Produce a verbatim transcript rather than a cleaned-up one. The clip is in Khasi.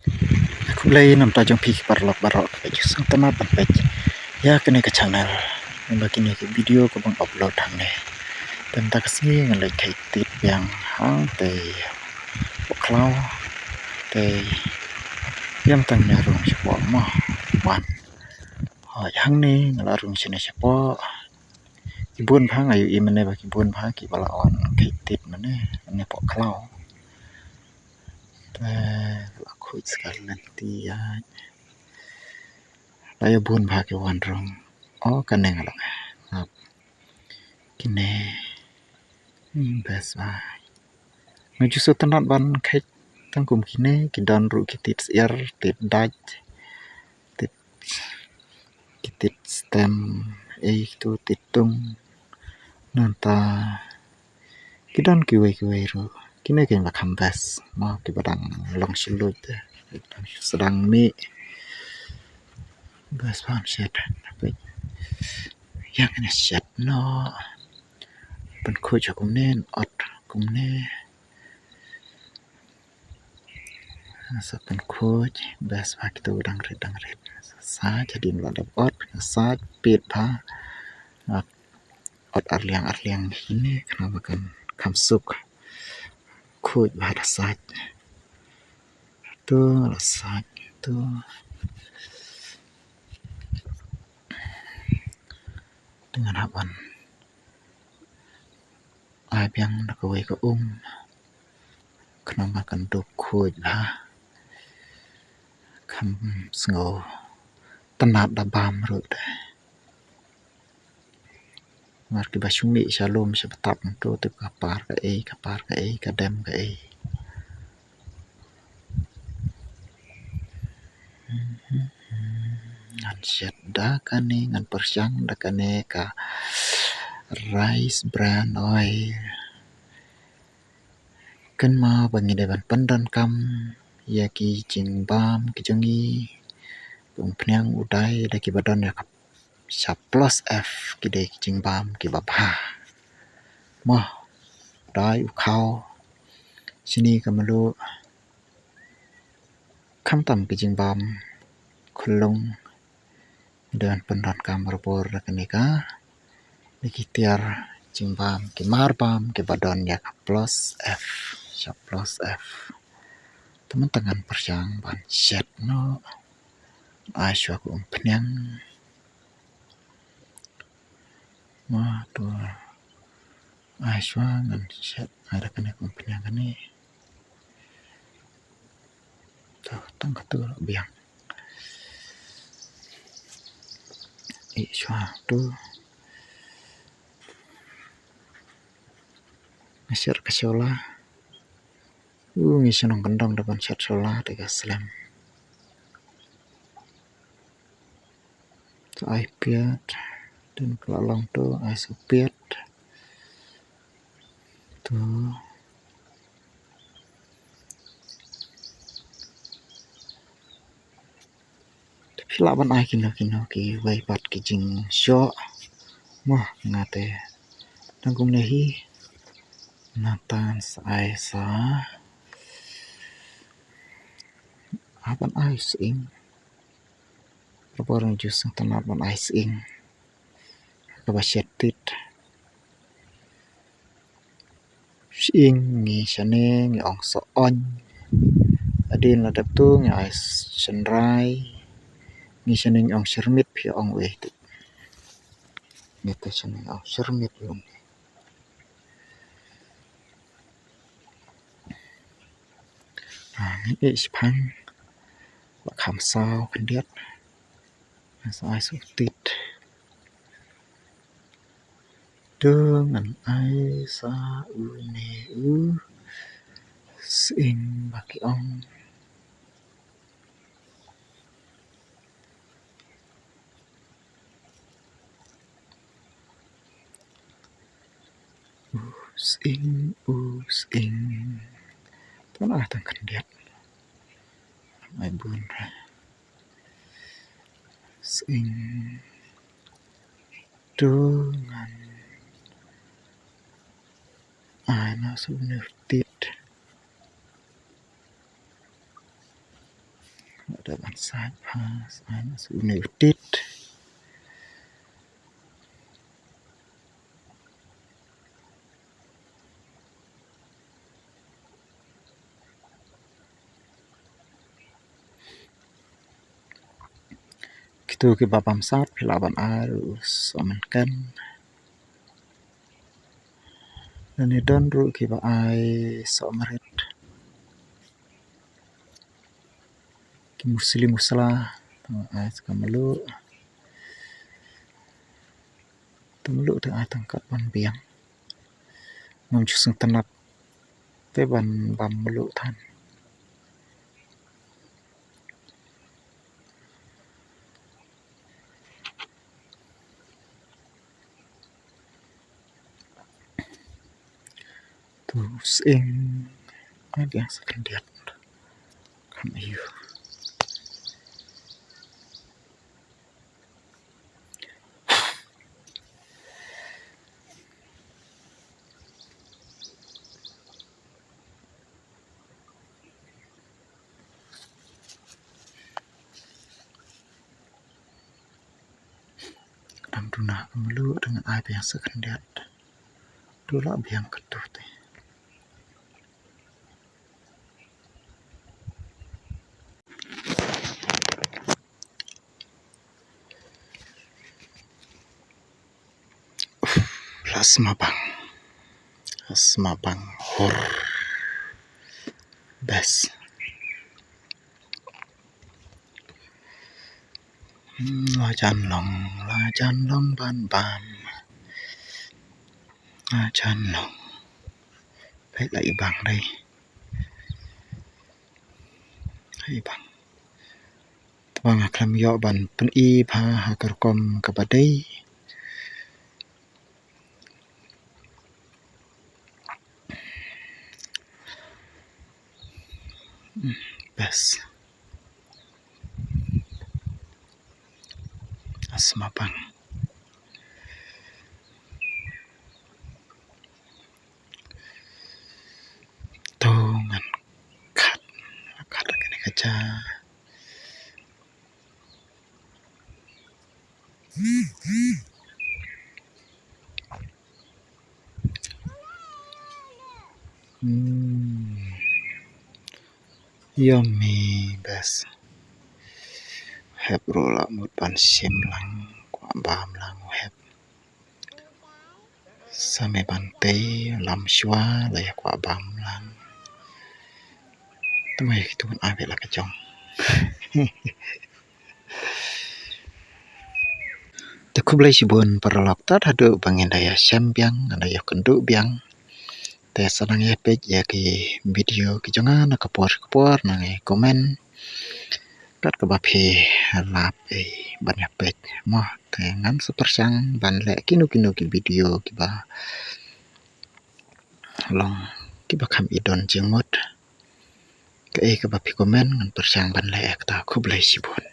Khublei namta jong phi ki paralok baroh kiba ju sngewtynnat ban peit ïa kane ka channel. Namar kine ki video kaba nga upload hangne. Te mynta ka sngi ngan leit khie tit biang hangtei hapoh khlaw. Te ïa mynta nga rung shapoh mo. Wan. Hooid hangne nga la rung shane shapoh. Ki bun bha nga ïohi mynne ba ki bun bha kiba la wan khie tit mynne, mynne hapoh khlaw. Te la khuid skar lynti ïa. La ïa bun bha ki wan rung. O kane nga la. Hap. Kine. Hmm, best bha. Nga ju sngewtynnat ban khie tang kum kine, ki don ruh ki tit syiar, tit dait, tit, ki tit stem, ei kitu tit tung. Nangta ki don kiwei kiwei ruh. Kine ki ba kham best mo, kiba dang long shluit te, dang sdang mih. Best ban shet. Ïa kane shet noh. Pynkhuid ha kumne, ot kumne. Sa pynkhuid, best ba kitu dang rit dang rit. Sa, sa hadien la dep ot, sa pit bha. Ot arliang arliang kine khnang ba kan kham suk. Khuid bha da sait. Tu la sait tu. Te ngan hap ban ai biang da kawei ka um. Khnang ba kan dup khuid bha. Kham sngewtynnat da bam ruh te. Namar kiba shu mih sha lum sha btap mynta tip ka par kaei, ka par kaei, ka dem kaei. Ngan shet da kane, ngan pyrshang da kane ka Rice Bran Oil. Kynmaw ba ngi dei ban pyndonkam ïa ki jingbam ki jong ngi. Umphniang u dei da kiba don ïa ka sha plus F, ki dei ki jingbam kiba bha. Mo, dei u khaw, shini ka mluh, khamtam ki jingbam khyllung, dei ban pyndonkam barabor da kane ka, da ki tiar jingbam, ki mar bam kiba don ïa ka plus F, sha plus F. Te mynta ngan pyrshang ban shet noh. Ai shuwa ka umphniang. Mo tu. Ai shuwa ngan shet, ai da kane ka umphniang kane. Tu tang katu biang. Ai shuwa tu. Nga shet ka shola. U ngi shnong kyndong da ban shet shola te ka slem. Sa ai piat, dang ka la long tu ai sa piat. Tu. Te phi lah ban ai kino kino kiwei pat ki jingshoh. Mo nga te. Tang kumne hi. Nangta sa ai sa. Hap ban ai sying. Barabor nga ju sngewtynnat ban ai sying. Kaba shet tit. Sying ngi shane ngi ong sa oin. Hadien la dep tu ngi ai shynrai. Ngi shane ngi ong shyrmit phi ong wei tit. Ngi te shane ngi ong shyrmit ong. Ngin ïeh shaphang. Ba kham saw khyndiat. Sa ai sa u tit. Tu ngan ai sa une u sying ba ki ong. U sying, u sying. Tang ai tang khyndiat. Ai bun re. Sying. Tu ngan ai na sa une u tit. Ban sait pha, sait na su ne u tit. Kito kiba bam sat phi lah ban ai ruh u sohmynken. Lane don ruh kiba ai sohmarit. Ki musli musla, tang ai sa ka mluh. Te mluh te ai tang kat ban biang. Ngam ju sngewtynnat te ban bam mluh than. To sying, ai biang sa khyndiat. Kham aiu. Ka dang duna ka mluh, dang ai biang sa khyndiat. To lah biang katu te. Uf, la sma bang. La sma bang hor. Best. Hmm, la jan long, la jan long ban bam. La jan long. Peit la i bang dei. La i bang. Te ba nga khlem ïoh ban pyni bha ha ka rukom kaba dei. Best. La sma bang. To ngan kat, kat kane ka ja. Hmm. Yummy, best. Hep ruh la mut ban shim lang, kwah bam lang u hep. Sa me ban tei lam shuwa la ïa kwah bam lang. Te ma ïa kitu ban ai beit la ka jong. Te khublei shibun paralok, tad haduh ba ngin da ïa shem biang, ngin da ïa kynduh biang. Te sa nang ïa peit ïa ki video ki jong nga na ka por ka por, nang ïa comment. Kat kaba phi lap ei ban ïa peit mo, te ngan sa pyrshang ban leh kino kino ki video kiba long kiba kham i don jingmut. Kaei kaba phi comment ngan pyrshang ban leh ïa kata. Khublei shibun.